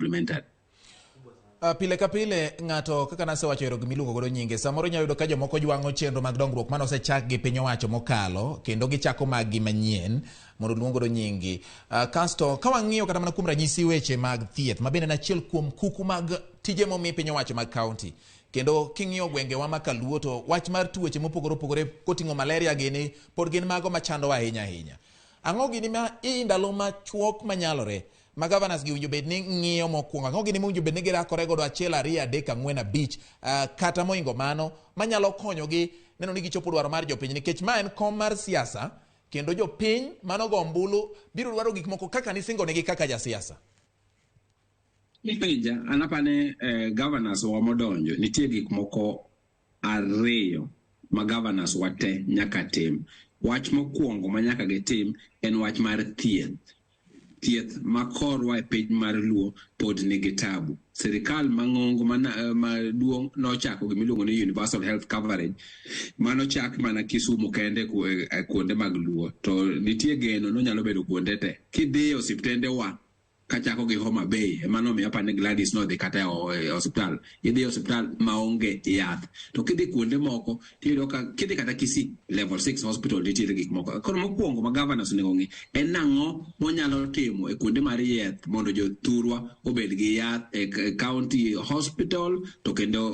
supplementary. Pile ka pile ng'ato kaka nasewacho ero gimiluongo godo nyinge samoro inyalo yudo ka jomoko jwang'o chenro mag dongruok mane osechak gi piny owacho mokalo kendo gichako mag gi manyien mondo oluong godo nyinggi. Kasto ka wang'iyo kata mana kuom ranyisi weche mag thieth ma bende en achiel kuom kuku mag tije momi piny owacho mag kaunti kendo king'iyo gwengewa ma kaluo to wach mar tuoche mopogore opogore koting'o malaria gini pod gin mago machandowa ahinya ahinya. Ang'o gini ma i ndalo machuok manyalore ma governors gi owinjo bed ni ng'iyo mokwongo ang'o gini mowinjo bed ni girakore godo achiel ariyo adek ang'wen abich kata moingo mano manyalo konyogi neno ni gichopo dwaro mar jopiny nikech ma en kom mar siasa kendo jopiny manogo ombulu biro dwaro gik moko kaka nisingonegi kaka jasiasa. Ipenja an apani governors wa modonjo nitie gik moko ariyo ma governors wa te nyaka tim. Wach mokwongo ma nyaka gitim en wach mar thieth. Thieth ma korwa e piny mar Luo pod nigi tabu. Sirikal mang'ongo maduong' nochako gimiluongo ni universal health coverage manochak mana Kisumu kende kuonde mag Luo to nitie geno nonyalo bedo kuonde te. Kidhi e osiptende wa kachako gi Homa Bay ema nomiyo apani Gladys nodhi kata e osiptal. Idhi e osiptal maonge yath. To kidhi kuonde moko tiyudo ka kidhi kata Kisii level 6 hospital nitiere gik moko. Koro mokwongo ma governors onego ng'i en nang'o monyalo timo e kuonde mar yath mondo jothurwa obed gi yath e county hospital to kendo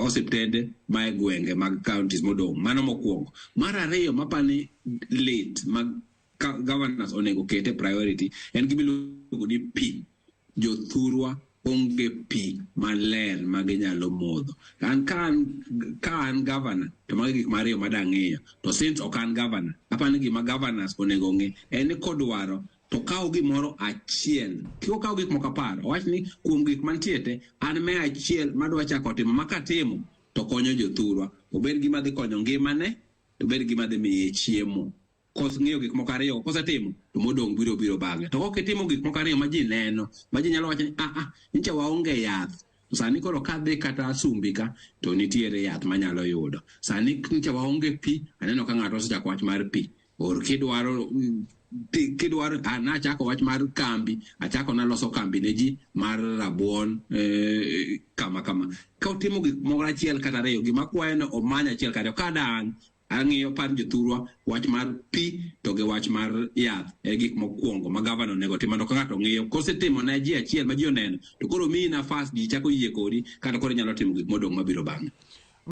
osiptende ma e gwenge mag counties modong'. Mano mokwongo. Mar ariyo mapani lit ma governors onego kete priority en gima iluongo ni pi. Jothurwa onge pi maler ma ginyalo modho. An ka an governor to magi gik mariyo madang'iyo. To since ok an governor, apani gima governors onego ng'i en ni kodwaro to kaw gimoro achiel. Kik okaw gik moko 10. Owach ni kuom gik mantie te, an me achiel madwa chako timo ma katimo to konyo jothurwa. Obed gima dhi konyo ngimane, to obed gima dhi miye chiemo. Koseng'iyo gik moko ariyo kosetimo to modong' biro biro bang'e. To kok itimo gik moko ariyo ma ji neno, ma ji nyalo wacho ni ah ah, nyicha waonge yath. To sani koro kadhi kata Asumbi ka to nitiere yath manyalo yudo. Sani nyicha waonge pi, aneno ka ng'ato osechako wach mar pi. Or kidwaro nachako wach mar kambi, achako naloso kambi ne ji mar rabuon kama kama. Ka otimo gik moko achiel kata ariyo, gima kwaye ni omany achiel kata ariyo. Ka dang' ang'iyo par jothurwa wach mar pi to gi wach mar yath e gik mokwongo ma gavana onego tim mondo ka ng'ato ng'iyo kosetimo ne ji achiel ma ji oneno to koro miyi nafas ji chako yie kodi kata koro inyalo timo gik modong' mabiro bang'e.